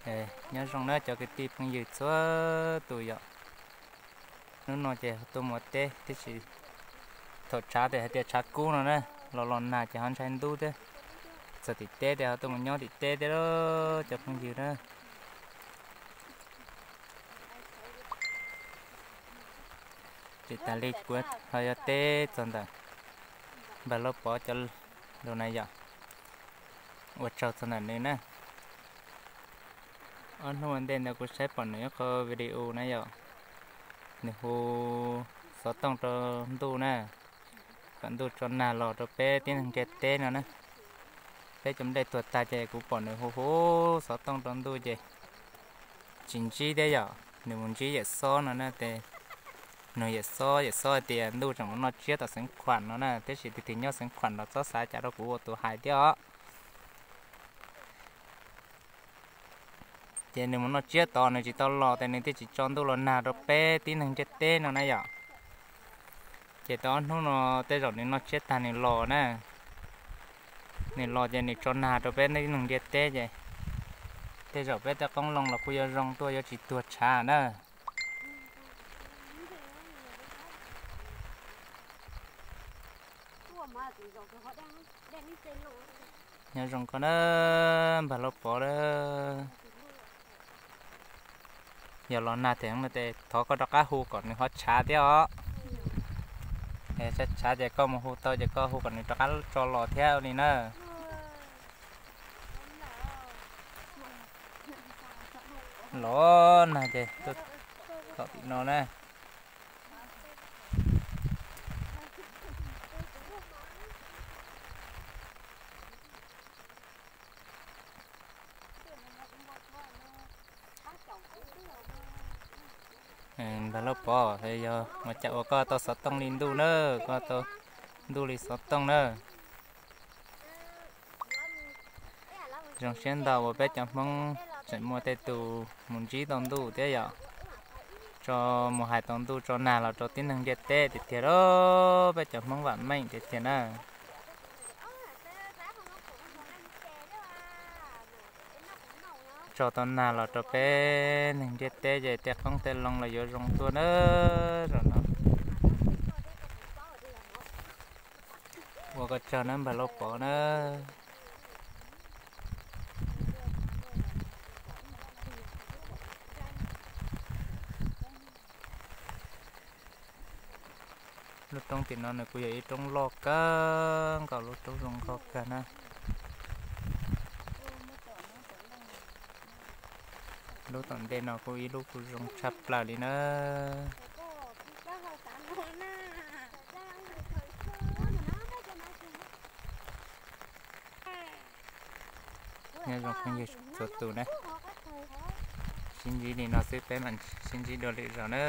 Nyob zoo na cov kwv tij phooj ywg txhua tus yom. Hnub no ces ho tuaj mus ua teb tiam sis thaum tshav ces hais tias tshav kub no na, los los nag ces ho ntshai ntub thiab. Txog tim teb ces ho tuaj mus nyob tim teb thiab cov phooj ywg na. Tsis tas li kuv ho yuav teb txog ntawm npawg Lauj Pov cov lus na yom. Ua tsaug txog ntawm nws na. Ob hnub ua ntej ntawd kuv saib pom nws ib qho video na yom, nws hu xov tooj rau ntuj na, kom ntuj tso nag los rau peb tib neeg ntiaj teb no na. Peb cov nplej tuag tag ces kuv pom nws hu hu xov tooj rau ntuj ces tsis ntsib thiab yom, nws mus ntsib yawm xob no na ces nug yawm xob, yawm xob hais tias ntuj tseem mus noj tsiab tom Xeev Khuam no na, tiam sis tus twg nyob Xeev Khuam los txhob xav cas rau kuv ua tus hais thiab os. Ces nws mus noj tsiab tod nws tsis tau los ces nws thiaj tsis tso ntuj los nag rau peb tib neeg ntiaj teb no na yom. Ces tau ob hnub no tej zaum nws noj tsiab tag nws los na, nws los ces nws tso nag rau peb tib neeg ntiaj teb ces tej zaum peb tej qoob loo los kuj yuav zoo tuaj yuav tsis tuag tshav na. Nyob zoo koj na npawg Lauj Pov na. Yog los nag thiab no ces thov koj rov qab hu kom nws ho tshav thiab os. Tshav tshav ces koj mus hu tau ces koj hu kom nws rov qab tso los thiab li na. Los nag ces tuaj tom tim no na. Npawg Lauj Pov, yog ua cas uas koj tau xov tooj li ntuj na, koj tau ntuj li xov tooj na. Zoo siab ntau uas peb cov Hmoob tseem muaj tej tus mus ntsib tau ntuj thiab yom. Tso mus hais tau ntuj tso nag los rau tib neeg ntiaj teb tiag tiag lauj, peb cov Hmoob vam meej tiag tiag na. Tso tau nag los rau peb neeg ntiaj teb ces tej qoob tej loo los yuav zoo tuaj na. Zaum no ua koj tsaug na npawg Lauj Pov na. Lub roob tim no nws kuj yog ib roob loj kawg nkaus, lub roob zoo nkauj kawg na. Lub tom ntej no kuj ib lub kuj zoo tshaj plaws li na. Nyob zoo phooj ywg txhua tus na. Sib ntsib li no xwb peb mam sib ntsib dua lwm zaus na.